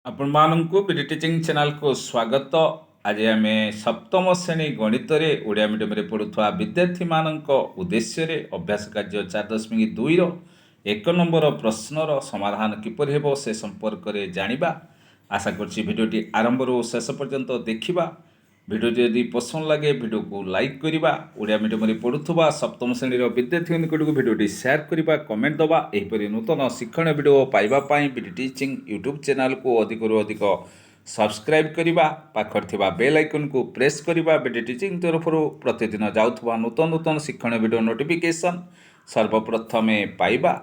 ଆପଣମାନଙ୍କୁ BD teaching ଚ୍ୟାନେଲକୁ ସ୍ୱାଗତ। ଆଜି ଆମେ ସପ୍ତମ ଶ୍ରେଣୀ ଗଣିତରେ ଓଡ଼ିଆ ମିଡ଼ିୟମରେ ପଢ଼ୁଥିବା ବିଦ୍ୟାର୍ଥୀମାନଙ୍କ ଉଦ୍ଦେଶ୍ୟରେ ଅଭ୍ୟାସ କାର୍ଯ୍ୟ 4.2ର 1 ନମ୍ବର ପ୍ରଶ୍ନର ସମାଧାନ କିପରି ହେବ, ସେ ସମ୍ପର୍କରେ ଜାଣିବା। ଆଶା କରୁଛି ଭିଡ଼ିଓଟି ଆରମ୍ଭରୁ ଶେଷ ପର୍ଯ୍ୟନ୍ତ ଦେଖିବା। ଭିଡ଼ିଓଟି ଯଦି ପସନ୍ଦ ଲାଗେ, ଭିଡ଼ିଓକୁ ଲାଇକ୍ କରିବା। ଓଡ଼ିଆ ମିଡ଼ିୟମରେ ପଢ଼ୁଥିବା ସପ୍ତମ ଶ୍ରେଣୀର ବିଦ୍ୟାର୍ଥୀଙ୍କ ନିକଟକୁ ଭିଡ଼ିଓଟି ସେୟାର କରିବା, କମେଣ୍ଟ ଦେବା। ଏହିପରି ନୂତନ ଶିକ୍ଷଣୀୟ ଭିଡ଼ିଓ ପାଇବା ପାଇଁ ବିଡି ଟିଚିଂ ୟୁଟ୍ୟୁବ୍ ଚ୍ୟାନେଲକୁ ଅଧିକରୁ ଅଧିକ ସବସ୍କ୍ରାଇବ୍ କରିବା, ପାଖରେ ଥିବା ବେଲ୍ ଆଇକନ୍କୁ ପ୍ରେସ୍ କରିବା। ବିଡି ଟିଚିଂ ତରଫରୁ ପ୍ରତିଦିନ ଯାଉଥିବା ନୂତନ ନୂତନ ଶିକ୍ଷଣୀୟ ଭିଡ଼ିଓ ନୋଟିଫିକେସନ୍ ସର୍ବପ୍ରଥମେ ପାଇବା।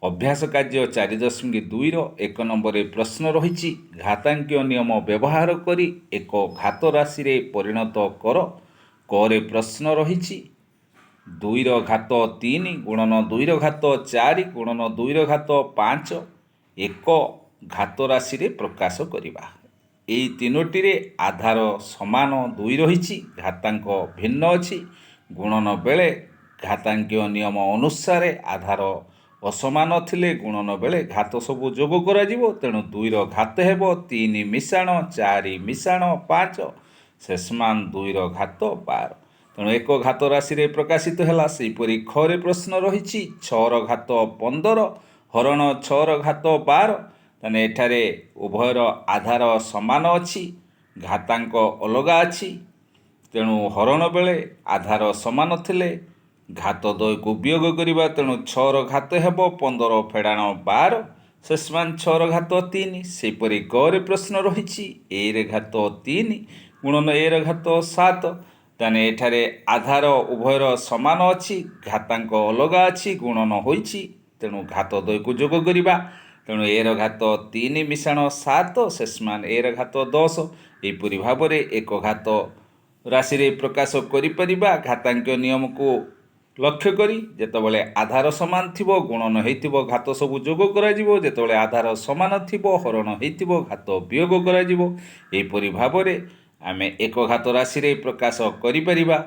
ଅଭ୍ୟାସ କାର୍ଯ୍ୟ 4.2ର 1 ନମ୍ବରରେ ପ୍ରଶ୍ନ ରହିଛି, ଘାତାଙ୍କୀୟ ନିୟମ ବ୍ୟବହାର କରି ଏକ ଘାତ ରାଶିରେ ପରିଣତ କର। କରେ ପ୍ରଶ୍ନ ରହିଛି, 2ର ଘାତ 3 ଗୁଣନ 2ର ଘାତ 4 ଗୁଣନ 2ର ଘାତ 5 ଏକ ଘାତ ରାଶିରେ ପ୍ରକାଶ କରିବା। ଏଇ ତିନୋଟିରେ ଆଧାର ସମାନ 2 ରହିଛି, ଘାତାଙ୍କ ଭିନ୍ନ ଅଛି। ଗୁଣନ ବେଳେ ଘାତାଙ୍କୀୟ ନିୟମ ଅନୁସାରେ ଆଧାର ଅସମାନ ଥିଲେ ଗୁଣନ ବେଳେ ଘାତ ସବୁ ଯୋଗ କରାଯିବ। ତେଣୁ 2ର ଘାତ ହେବ 3 ମିଶାଣ 4 ମିଶାଣ 5, ଶେଷମାନ 2ର ଘାତ 12। ତେଣୁ ଏକ ଘାତ ରାଶିରେ ପ୍ରକାଶିତ ହେଲା। ସେହିପରି ଖରେ ପ୍ରଶ୍ନ ରହିଛି, 6ର ଘାତ 15 ହରଣ 6ର ଘାତ 12। ତାହେଲେ ଏଠାରେ ଉଭୟର ଆଧାର ସମାନ ଅଛି, ଘାତାଙ୍କ ଅଲଗା ଅଛି। ତେଣୁ ହରଣ ବେଳେ ଆଧାର ସମାନ ଥିଲେ ଘାତ ଦ୍ୱୟକୁ ବିୟୋଗ କରିବା। ତେଣୁ 6ର ଘାତ ହେବ 15 ଫେଡ଼ାଣ 12, ଶେଷମାନ 6ର ଘାତ 3। ସେହିପରି ଗରେ ପ୍ରଶ୍ନ ରହିଛି, ଏରେ ଘାତ 3 ଗୁଣନ ଏର ଘାତ 7। ତାହେଲେ ଏଠାରେ ଆଧାର ଉଭୟର ସମାନ ଅଛି, ଘାତାଙ୍କ ଅଲଗା ଅଛି, ଗୁଣନ ହୋଇଛି। ତେଣୁ ଘାତ ଦ୍ୱୟକୁ ଯୋଗ କରିବା। ତେଣୁ ଏର ଘାତ 3 ମିଶାଣ 7, ଶେଷମାନ ଏର ଘାତ 10। ଏହିପରି ଭାବରେ ଏକ ଘାତ ରାଶିରେ ପ୍ରକାଶ କରିପାରିବା ଘାତାଙ୍କୀୟ ନିୟମକୁ ଲକ୍ଷ୍ୟ କରି। ଯେତେବେଳେ ଆଧାର ସମାନ ଥିବ, ଗୁଣନ ହେଇଥିବ, ଘାତ ସବୁ ଯୋଗ କରାଯିବ। ଯେତେବେଳେ ଆଧାର ସମାନ ଥିବ, ହରଣ ହେଇଥିବ, ଘାତ ବିୟୋଗ କରାଯିବ। ଏହିପରି ଭାବରେ ଆମେ ଏକ ଘାତ ରାଶିରେ ପ୍ରକାଶ କରିପାରିବା।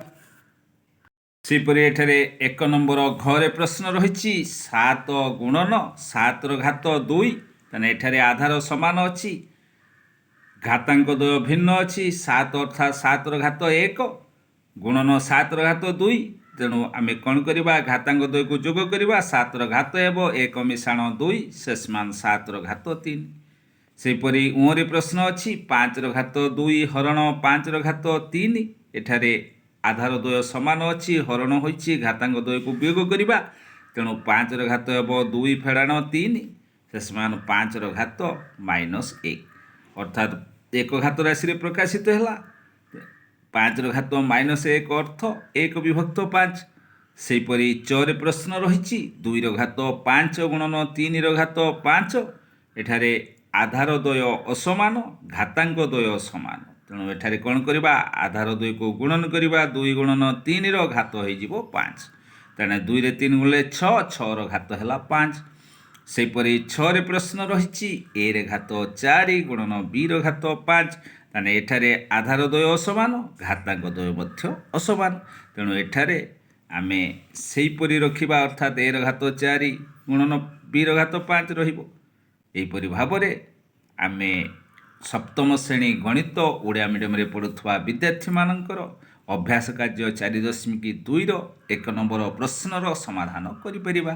ସେହିପରି ଏଠାରେ 1 ନମ୍ବର ଘରେ ପ୍ରଶ୍ନ ରହିଛି, 7 ଗୁଣନ 7ର ଘାତ 2। ତାହେଲେ ଏଠାରେ ଆଧାର ସମାନ ଅଛି, ଘାତାଙ୍କ ଦ୍ୱୟ ଭିନ୍ନ ଅଛି। 7 ଅର୍ଥାତ୍ 7ର ଘାତ 1 ଗୁଣନ 7ର ଘାତ 2। ତେଣୁ ଆମେ କ'ଣ କରିବା? ଘାତାଙ୍କ ଦ୍ୱୟକୁ ଯୋଗ କରିବା। 7ର ଘାତ ହେବ 1 ମିଶାଣ 2, ଶେଷମାନ 7ର ଘାତ 3। ସେହିପରି ଉଁରେ ପ୍ରଶ୍ନ ଅଛି, 5ର ଘାତ 2 ହରଣ 5ର ଘାତ 3। ଏଠାରେ ଆଧାର ଦ୍ୱୟ ସମାନ ଅଛି, ହରଣ ହୋଇଛି, ଘାତାଙ୍କ ଦ୍ୱୟକୁ ବିୟୋଗ କରିବା। ତେଣୁ 5ର ଘାତ ହେବ 2 ଫେଡ଼ାଣ 3, ଶେଷମାନ 5ର ଘାତ -1, ଅର୍ଥାତ୍ ଏକ ଘାତ ରାଶିରେ ପ୍ରକାଶିତ ହେଲା। 5ର ଘାତ -1 ଅର୍ଥ 1 ବିଭକ୍ତ 5। ସେହିପରି ଚରେ ପ୍ରଶ୍ନ ରହିଛି, 2ର ଘାତ 5 ଗୁଣନ 3ର ଘାତ 5। ଏଠାରେ ଆଧାର ଦ୍ୱୟ ଅସମାନ, ଘାତାଙ୍କ ଦ୍ୱୟ ସମାନ। ତେଣୁ ଏଠାରେ କ'ଣ କରିବା? ଆଧାର ଦ୍ୱୟକୁ ଗୁଣନ କରିବା। 2 ଗୁଣନ 3ର ଘାତ ହେଇଯିବ 5। ତେଣୁ 2ରେ 3 ଗୁଣିଲେ 6, 6ର ଘାତ ହେଲା 5। ସେହିପରି ଛରେ ପ୍ରଶ୍ନ ରହିଛି, ଏରେ ଘାତ 4 ଗୁଣନ ବିର ଘାତ 5। ତାହେଲେ ଏଠାରେ ଆଧାର ଦ୍ୱୟ ଅସମାନ, ଘାତାଙ୍କ ଦ୍ୱୟ ମଧ୍ୟ ଅସମାନ। ତେଣୁ ଏଠାରେ ଆମେ ସେହିପରି ରଖିବା, ଅର୍ଥାତ୍ ଏର ଘାତ 4 ଗୁଣନ ବିର ଘାତ 5 ରହିବ। ଏହିପରି ଭାବରେ ଆମେ ସପ୍ତମ ଶ୍ରେଣୀ ଗଣିତ ଓଡ଼ିଆ ମିଡ଼ିୟମରେ ପଢ଼ୁଥିବା ବିଦ୍ୟାର୍ଥୀମାନଙ୍କର ଅଭ୍ୟାସ କାର୍ଯ୍ୟ 4.2ର 1 ନମ୍ବର ପ୍ରଶ୍ନର ସମାଧାନ କରିପାରିବା।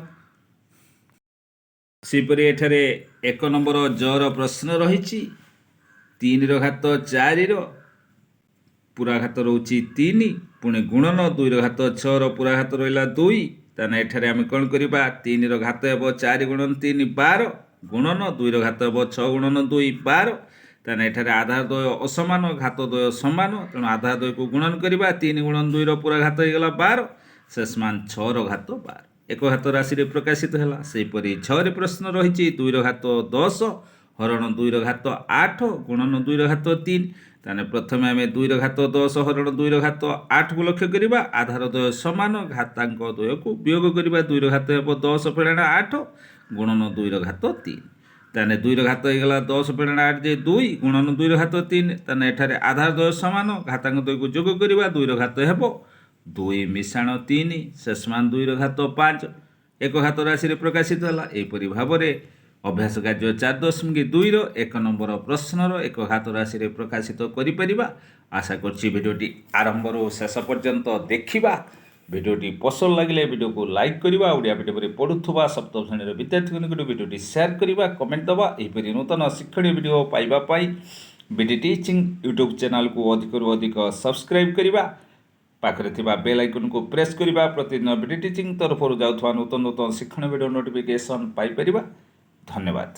ସେହିପରି ଏଠାରେ 1 ନମ୍ବର ଜର ପ୍ରଶ୍ନ ରହିଛି, 3ର ଘାତ 4ର ପୁରା ଘାତ ରହୁଛି 3, ପୁଣି ଗୁଣନ 2ର ଘାତ 6ର ପୁରା ଘାତ ରହିଲା 2। ତାହେଲେ ଏଠାରେ ଆମେ କ'ଣ କରିବା? 3ର ଘାତ ହେବ 4 ଗୁଣନ 3 12, ଗୁଣନ 2ର ଘାତ ହେବ 6 ଗୁଣନ 2 12। ତାହେଲେ ଏଠାରେ ଆଧାର ଦ୍ୱୟ ଅସମାନ, ଘାତ ଦ୍ୱୟ ସମାନ। ତେଣୁ ଆଧାର ଦ୍ୱୟକୁ ଗୁଣନ କରିବା। 3 ଗୁଣନ 2ର ପୁରା ଘାତ ହେଇଗଲା 12, ଶେଷମାନ 6ର ଘାତ 12, ଏକ ଘାତ ରାଶିରେ ପ୍ରକାଶିତ ହେଲା। ସେହିପରି ଛରେ ପ୍ରଶ୍ନ ରହିଛି, 2ର ଘାତ 10 ହରଣ 2ର ଘାତ 8 ଗୁଣନ 2ର ଘାତ 3। ତାହେଲେ ପ୍ରଥମେ ଆମେ 2ର ଘାତ 10 ହରଣ 2ର ଘାତ 8କୁ ଲକ୍ଷ୍ୟ କରିବା। ଆଧାର ଦ୍ୱୟ ସମାନ, ଘାତାଙ୍କ ଦ୍ୱୟକୁ ବିୟୋଗ କରିବା। 2ର ଘାତ ହେବ 10 ଫେଡ଼ାଣ 8 ଗୁଣନ 2ର ଘାତ 3। ତାହେଲେ 2ର ଘାତ ହେଇଗଲା 10 ଫେଡ଼ାଣ 8 ଯେ 2 ଗୁଣନ 2ର ଘାତ 3। ତାହେଲେ ଏଠାରେ ଆଧାର ଦ୍ୱୟ ସମାନ, ଘାତାଙ୍କ ଦ୍ୱୟକୁ ଯୋଗ କରିବା। 2ର ଘାତ ହେବ 2 ମିଶାଣ 3, ଶେଷମାନ 2ର ଘାତ 5, ଏକ ଘାତ ରାଶିରେ ପ୍ରକାଶିତ ହେଲା। ଏହିପରି ଭାବରେ ଅଭ୍ୟାସ କାର୍ଯ୍ୟ 4.2ର 1 ନମ୍ବର ପ୍ରଶ୍ନର ଏକ ଘାତ ରାଶିରେ ପ୍ରକାଶିତ କରିପାରିବା। ଆଶା କରୁଛି ଭିଡ଼ିଓଟି ଆରମ୍ଭରୁ ଶେଷ ପର୍ଯ୍ୟନ୍ତ ଦେଖିବା। ଭିଡ଼ିଓଟି ପସନ୍ଦ ଲାଗିଲେ ଭିଡ଼ିଓକୁ ଲାଇକ୍ କରିବା। ଓଡ଼ିଆ ମିଡ଼ିୟମରେ ପଢ଼ୁଥିବା ସପ୍ତମ ଶ୍ରେଣୀର ବିଦ୍ୟାର୍ଥୀଙ୍କ ନିକଟକୁ ଭିଡ଼ିଓଟି ସେୟାର କରିବା, କମେଣ୍ଟ ଦେବା। ଏହିପରି ନୂତନ ଶିକ୍ଷଣୀୟ ଭିଡ଼ିଓ ପାଇବା ପାଇଁ ବିଡି ଟିଚିଂ ୟୁଟ୍ୟୁବ୍ ଚ୍ୟାନେଲକୁ ଅଧିକରୁ ଅଧିକ ସବସ୍କ୍ରାଇବ୍ କରିବା, ପାଖରେ ଥିବା ବେଲ୍ ଆଇକନ୍କୁ ପ୍ରେସ୍ କରିବା। ପ୍ରତିଦିନ ବିଡି ଟିଚିଂ ତରଫରୁ ଯାଉଥିବା ନୂତନ ନୂତନ ଶିକ୍ଷଣ ଭିଡ଼ିଓ ନୋଟିଫିକେସନ୍ ପାଇପାରିବା। ଧନ୍ୟବାଦ।